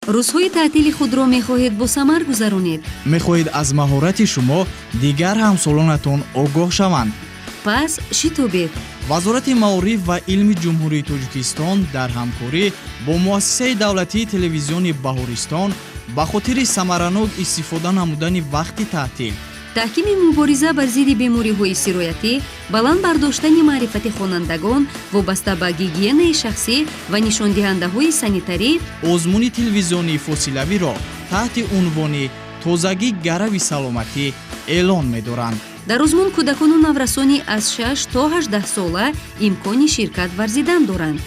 Рӯзҳои таътили худро мехоҳед босамар гузаронед? Мехоҳед, аз маҳорати шумо дигар ҳамсолонатон огоҳ шаванд? Пас шитобед! Вазорати маориф ва илми Ҷумҳурии Тоҷикистон дар ҳамкорӣ бо Муассисаи давлатии телевизиони «Баҳористон» ба хотири самаранок истифода намудани вақти таътил, таҳкими мубориза бар зидди бемориҳои сироятӣ, баланд бардоштани маърифати хонандагон вобаста ба гигиенаи шахсӣ ва нишондиҳандаҳои санитарӣ озмуни телевизионии фосилавиро таҳти унвони «Тозагӣ гарави саломатӣ» эълон медоранд. Дар озмун кӯдакону наврасони аз 6 то 18 сола имкони ширкат варзидан доранд.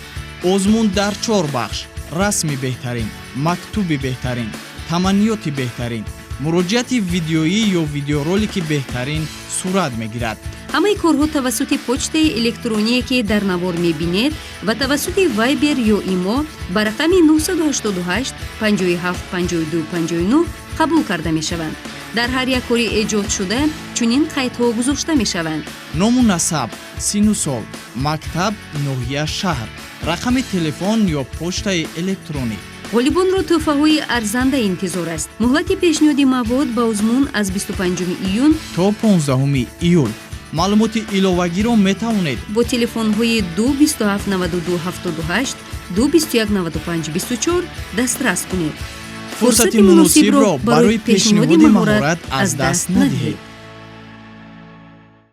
Озмун дар чор бахш: расми беҳтарин, мактуби беҳтарин, таманниёти беҳтарин, муроҷиати видеоӣ ё видеоролики беҳтарин сурат мегирад. Ҳамаи корҳо тавассути почтаи электроние, ки дар навор мебинед, ва тавассути Вайбер ё Имо ба рақами 988 57 52 59 қабул карда мешаванд. Дар ҳар як кори эҷодшуда чунин қайдҳо гузошта мешаванд: ному насаб, синну сол, мактаб, ноҳия, шаҳр, рақами телефон ё почтаи электронӣ. Ғолибонро тӯҳфаҳои арзанда интизор аст. Муҳлати пешниҳоди мавод ба озмун аз 25 июн то 15 июл. Маълумоти иловагиро метавонед бо телефонҳои 2 27 92 78, 2 21 95 24 дастрас кунед. Фурсати муносибро барои пешниҳоди маҳорат аз даст надиҳед.